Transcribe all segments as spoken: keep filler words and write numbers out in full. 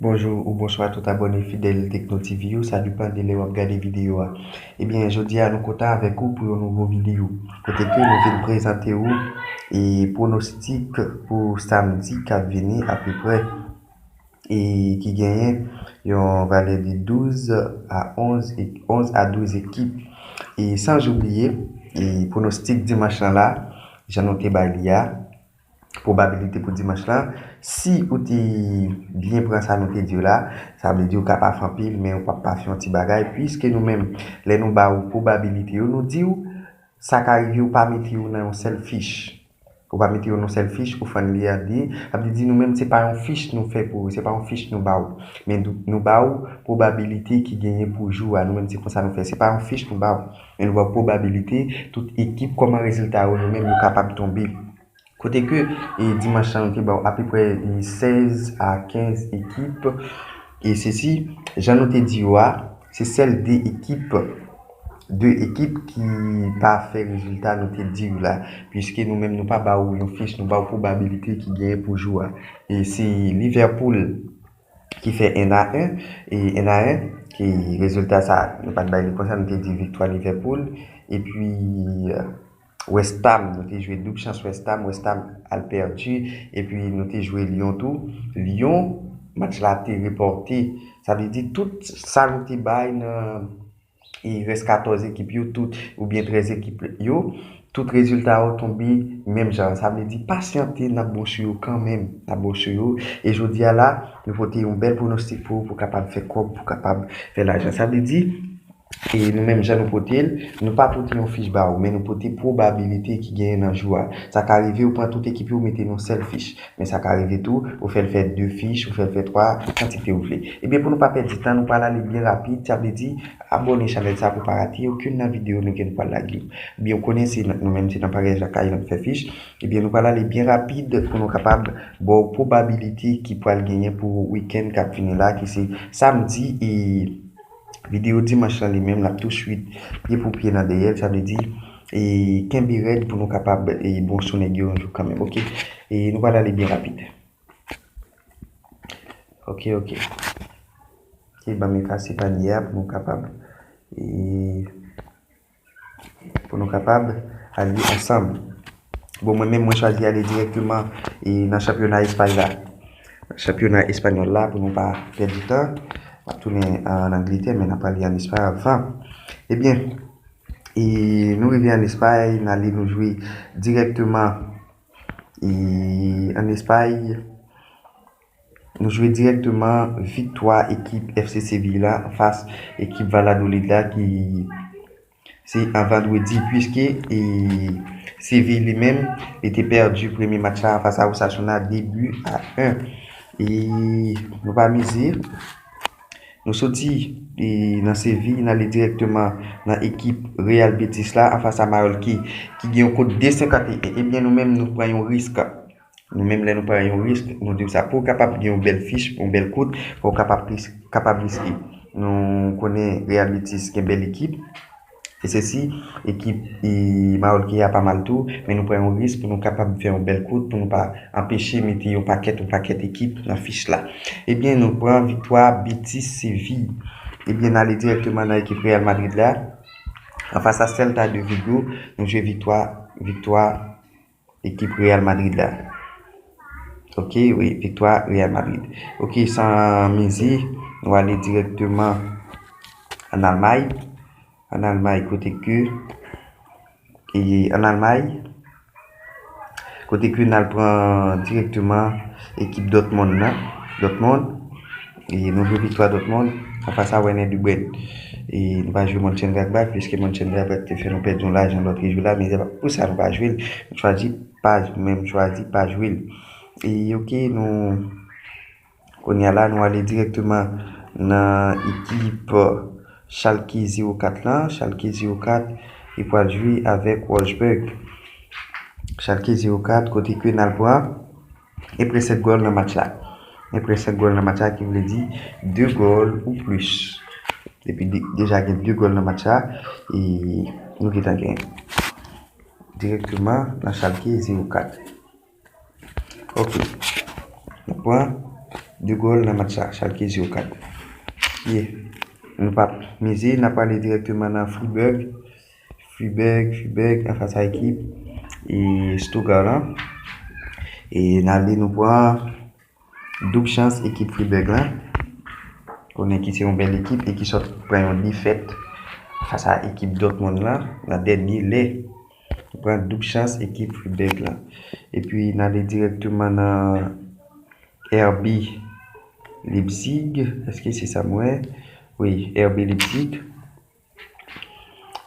Bonjou ou bonswa tout abòne fidèl Tekno T V yo, sa depann de lè w ap gade videyo a. Ebyen, jodi a nou kontan avèk ou pou yon nouvo videyo. Kote ke nou vin prezante ou e pwonostik pou samdi k ap vini apeprè e ki genyen yon valè de douz a onz e onz a douz ekip. E san oubliye e pwonostik dimanch lan la, jan nou te bay li a, pwobabilite pou dimanch lan, si ou te byen pran sa nou te di w la, sa vle di ou ka pa fè anpil, men ou p ap pa fè yon ti bagay, piske nou menm, lè nou ba ou pwobabilite yo, nou di w, sa ka rive ou pa mete yo nan yon sèl fich. Ou pa mete yo nan yon sèl fich, ou fann li a de, sa vle di nou menm, se pa yon fich nou fè pou ou, se pa yon fich nou ba ou. Men nou, nou ba ou pwobabilite ki genyen pou jou a, nou menm, se konsa nou fè. Se pa yon fich nou ba ou, men nou ba ou pwobabilite, tout ekip, kòman rezilta yo, yo menm, yo kapab tonbe. Kote ke e, dimanch lan, nou te ba w apeprè e, sèz a kenz ekip. E sesi, jan nou te di yo a, se sèl de ekip, de ekip ki pa fè rezilta nou te di w la. Piske nou menm, nou pa ba w yon fich, nou ba w pwobabilite ki genyen pou jou a. E se Liverpool ki fè en a en, e en a en, ki rezilta sa, nou pa t bay li konsa, nou te di viktwa Liverpool. Epi, West Ham, nou te jwe doub chans West Ham, West Ham al pèdi, epi nou te jwe Lyon tou. Lyon, match la te repòte. Sa vle di tout sa nou te bay nan e rès katòz ekip yo, tout, oubyen trèz ekip yo, tout rezilta yo tonbe menm jan. Sa vle di pasyante, n ap bon sou yo kanmenm, n ap bon sou yo. E jodi a la, nou pote yon bèl pwonostik pou ou, pou kapab fè kòb, pou kapab fè lajan. Sa vle di, e nou menm jan nou pote l, nou pa pote yon fich ba ou, men nou pote pwobabilite ki genyen nan jou a. Sa ka rive ou pran tout ekip yo, ou mete nan yon sèl fich. Men sa ka rive tou, ou fè l fè de fich, ou fè l fè twa, kantite ou vle. Ebyen, pou nou pa pèdi tan, nou pral ale byen rapid, sa vle di, abòne chanèl sa pou pa rate okenn nan videyo nou gen pral lage yo. Ebyen, ou konnen se nou menm, se nan Paryaj Lakay n ap fè fich. Ebyen, nou pral ale byen rapid pou nou kapab ba w pwobabilite ki pral genyen pou wikenn k ap vini la, ki se samdi e videyo dimanch lan li menm, l ap tou swit pye pou pye nan dèyè l, sa vle di, e kenbe rèd pou nou kapab e bon sou nèg yo yon jou kanmenm, oke? E nou pral ale byen rapid. Oke, oke. Oke, ban m efase panye a pou nou kapab e pou nou kapab ale ansanm. Bon, mwen menm, mwen chwazi ale dirèkteman e nan chanpyona Espay la. Chanpyona espanyòl la, pou nou pa pèdi tan. M ap tounen an Angletè, men n ap ale an Espay avan. Ebyen, e nou rive an Espay, n ale nou jwe dirèkteman e an Espay. Nou jwe dirèkteman viktwa ekip F C Seville la anfas ekip Valladolid la ki se an vandredi, piske e Seville li menm, li te pèdi premye match la anfas a Osasuna de bi a en. E nou pa mize. Nou soti e nan Seville, n ale dirèkteman nan ekip Real Betis la anfas a Mallorca ki gen yon kot de senkant e en. Ebyen, nou menm, nou pran yon risk. Nou menm, lè nou pran yon risk, nou di w sa, pou w kapab gen yon bèl fich, yon bèl kout, fò w kapab ris-, kapab riske. Nou konnen Real Betis gen bèl ekip. E sesi, ekip e Mallorca a pa mal tou, men nou pran yon risk pou nou kapab fè yon bèl kout, pou nou pa anpeche mete yon pakèt, yon pakèt ekip nan fich la. Ebyen, nou pran viktwa Betis Seville. Ebyen, n ale dirèkteman nan ekip Real Madrid la. Anfas a Celta de Vigo, nou jwe viktwa, viktwa ekip Real Madrid la. Oke, wi, viktwa Real Madrid. Oke, san mize, nou ale dirèkteman an Almay. An Almay, kote ke, e, an Almay, kote ke n al pran dirèkteman ekip Dortmund nan. Dortmund, e nou jwe viktwa Dortmund, anfas a Werder Bremen. E nou pa jwe Mönchengladbach, piske Mönchengladbach te fè nou pèdi yon lajan lòt jou la, men se pa pou sa nou pa jwe l. Nou chwazi pa, menm chwazi pa jwe l. E oke, nou, kounye a la, nou ale dirèkteman nan ekip Schalke zewo kat lan. Schalke zewo kat, ki pral jwe avèk Wolfsburg. Schalke zewo kat, kote ke n al pran Eprè senk gòl nan match la. Eprè senk gòl nan match la, ki vle di de gòl ou plis. Depi de, deja gen de gòl nan match la, e nou gentan genyen. Dirèkteman nan Schalke zewo kat. Ok. Nou pran de gòl nan match sa, Schalke zewo kat. Ye, nou p ap mize, n ap prale dirèkteman nan Freiburg. Freiburg, Freiburg, anfas a ekip e Stuttgart lan. E n ale, nou pran doub chans ekip Freiburg lan. Konnen ki se yon bèl ekip e ki sot pran yon defèt fas a ekip Dortmund lan nan dènye lè. Nou pran doub chans ekip Freiburg lan. Epi n ale dirèkteman nan R B Leipzig. Èske se sa m wè? Wi, R B Leipzig.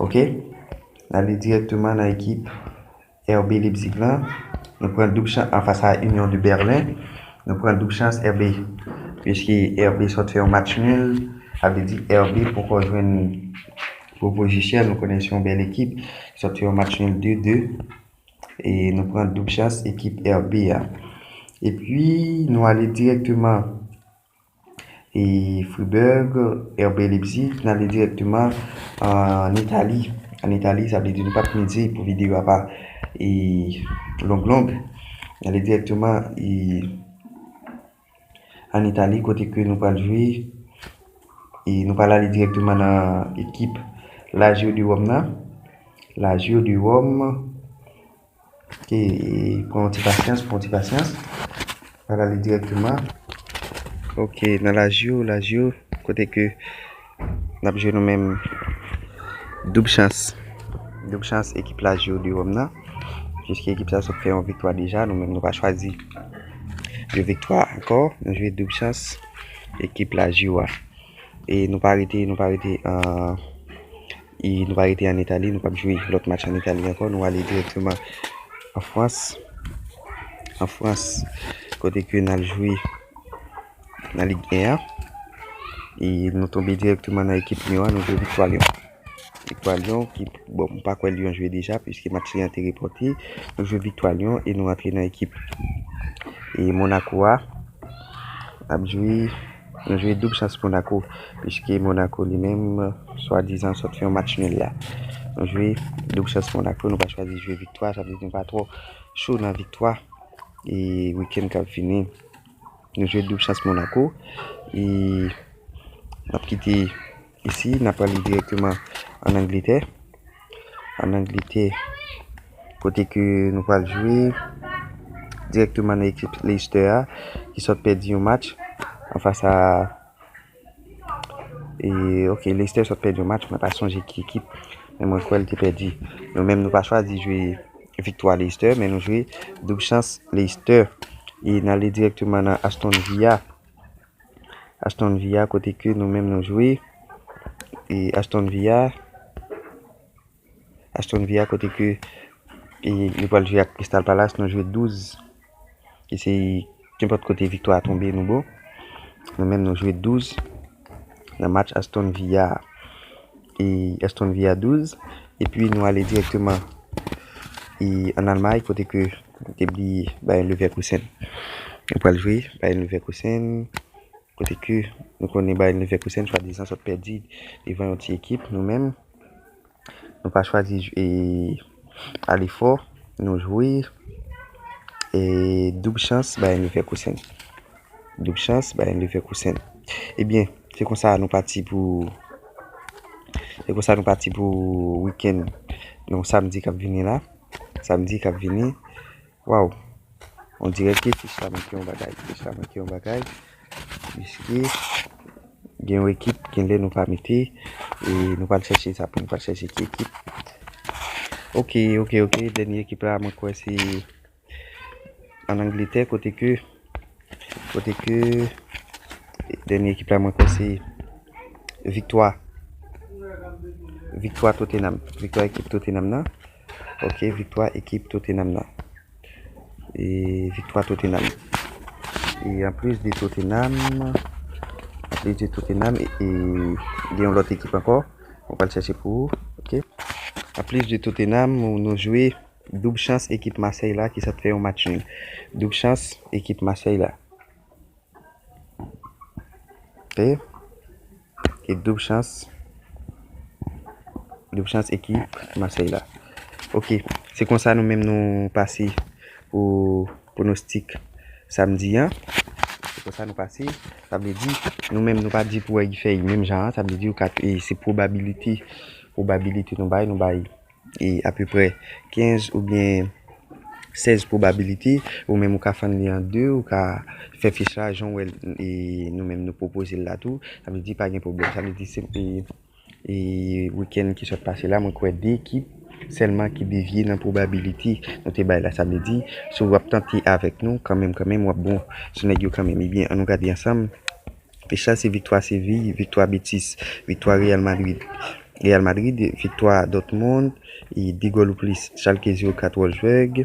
Ok. N ale dirèkteman nan ekip R B Leipzig lan. Nou pran doub chans anfas a Union de Berlin. Nou pran doub chans R B. Piske R B sot fè yon match nil, sa vle di R B poko jwenn gwo pozisyon. Nou konnen se yon bèl ekip. Sot fè yon match nil de de. E nou pran doub chans ekip R B a. Epi, nou ale dirèkteman e Freiburg, R B Leipzig, n ale dirèkteman ann Itali. Ann Itali, sa vle di nou p ap mize pou videyo a pa e long long. N ale dirèkteman e ann Itali, kote ke nou pral jwe. E nou pral ale dirèkteman nan ekip Lazio de Rome nan. Lazio de Rome. Ok, pran yon ti pasyans, pran yon ti pasyans. Pral ale dirèkteman. Ok, nan Lazio, Lazio, kote ke n ap jwe nou menm doub chans. Doub chans ekip Lazio de Rome nan. Piske ekip sa sot fè yon viktwa deja, nou menm nou pa chwazi de viktwa ankò. Nou jwe doub chans ekip Lazio a. E nou pa rete, nou pa rete an e nou pa rete ann Itali, nou p ap jwe lòt match ann Itali ankò, nou ale dirèkteman an Frans. An Frans, kote ke n al jwe nan Lig en an. E nou tonbe dirèkteman nan ekip Lyon an, nou jwe Viktwa Lyon. Viktwa Lyon, ki, bon, m pa kwè Lyon jwe deja, piske match li an te repòte. Nou jwe Viktwa Lyon e nou antre nan ekip e Monaco a. N ap jwe, nou jwe doub chans Monaco, piske Monaco li menm, swadizan, sot fè yon match nil la. Nou jwe doub chans Monaco, nou pa chwazi jwe viktwa, sa vle di nou pa twò cho nan viktwa. E wikenn k ap vini, nou jwe doub chans Monaco. E n ap kite isi, n ap prale dirèkteman ann Angletè. Ann Angletè, kote ke nou pral jwe dirèkteman nan ekip Leicester a, ki sot pèdi yon match anfas a e, ok, Leicester sot pèdi yon match, mwen pa sonje ki ekip, men mwen kwè l te pèdi. Nou menm, nou pa chwazi jwe viktwa Leicester, men nou jwe doub chans Leicester. E n ale dirèkteman nan Aston Villa. Aston Villa, kote ke nou menm nou jwe. E Aston Villa, Aston Villa, kote ke e nou pral jwe ak Crystal Palace, nou jwe douz. E se kenpòt kote viktwa a tonbe, nou bon. Nou menm, nou jwe douz nan match Aston Villa a. E Aston Villa douz. Epi nou ale dirèkteman e ann Almay, kote ke nou te bliye Bayer Leverkusen. Nou pral jwe Bayer Leverkusen. Kote ke nou konnen Bayer Leverkusen, swadizan, sot pèdi devan yon ti ekip, nou menm. Nou pa chwazi ale fò, nou jwe e doub chans Bayer Leverkusen. Doub chans Bayer Leverkusen. Ebyen, se konsa nou pati pou, se konsa nou pati pou wikenn, non, samdi k ap vini la. Samdi k ap vini. Waw. On dirè ke fich la manke yon bagay. Fich la manke yon bagay. Piske gen yon ekip, gen lè nou pa mete. E nou pral chèche sa pou nou pral chèche ki ekip. Ok, ok, ok. Dènye ekip la, mwen kwè se ann Angletè, kote ke, kote ke dènye ekip la, mwen kwè se viktwa. Viktwa Tottenham. Viktwa ekip Tottenham nan. Ok, viktwa ekip Tottenham nan. E viktwa Tottenham. E anplis de Tottenham, anplis de Tottenham, e, e gen yon lòt ekip ankò. Mwen pral chèche pou ou. Ok. Anplis de Tottenham, nou, nou jwe doub chans ekip Marseille la ki sot fè yon match nul. Doub chans ekip Marseille la. Ok. E doub chans, doub chans ekip Marseille la. Ok. Se konsa nou menm nou pase pou pwonostik samdi an. Konsa nou pase, sa vle di, nou menm nou pa di pou wè ki fèy menm jan an, sa vle di ou ka, e, se pwobabilite, pwobabilite nou bay, nou bay, e, apeprè kenz oubyen sèz pwobabilite, ou menm ou ka fann li an de, ou ka fè fich la, jan w wè l, e, nou menm nou pwopoze l la tou, sa vle di pa gen pwoblèm, sa vle di se, e, e, wikenn ki sot pase la, mwen kwè de ekip sèlman ki devye nan pwobabilite nou te bay la. Sa vle di, si w ap tante avèk nou, kanmenm, kanmenm, w ap bon sou nèg yo kanmenm. Ebyen, ann nou gade ansanm. Fich la, se viktwa Seviy, viktwa Betis, viktwa Real Madrid, Real Madrid, viktwa Dortmund, e de gòl ou plis, Schalke zewo kat Wolfsburg,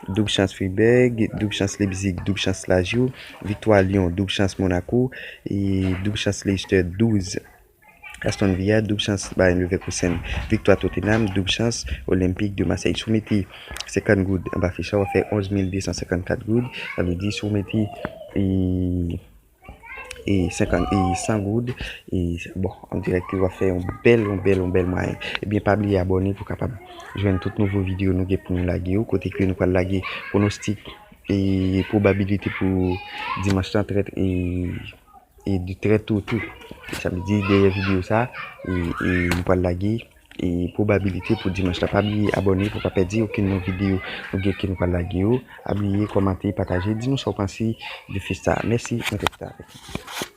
doub chans Freiburg, doub chans Leipzig, doub chans Lazio, viktwa Lyon, doub chans Monaco, e doub chans Leicester, douz Aston Villa, doub chans Bayer Leverkusen, viktwa Tottenham, doub chans Olympique de Marseille. Si w mete senkant goud anba fich la, w ap fè onz mil de san senkannkat goud. Sa vle di, si w mete, e, e, senkant, e, san goud, e, bon, an dirèk, w ap fè yon bèl, yon bèl, yon bèl mwayen. Ebyen, pa bliye abòne pou w kapab jwenn tout nouvo videyo nou gen pou nou lage yo, kote ke nou pral lage pwonostik e pwobabilite pou dimanch lan trè, e, e di trè to tou. Sa vle di, dèyè videyo sa, e, e nou pral lage, e, pwobabilite pou dimanch la. Pa bliye abòne pou w pa pèdi okenn nan videyo nou gen ke nou pral lage yo. Pa bliye kòmante, pataje, di nou sa w panse de fich sa. Mèsi, mwen te avèk nou.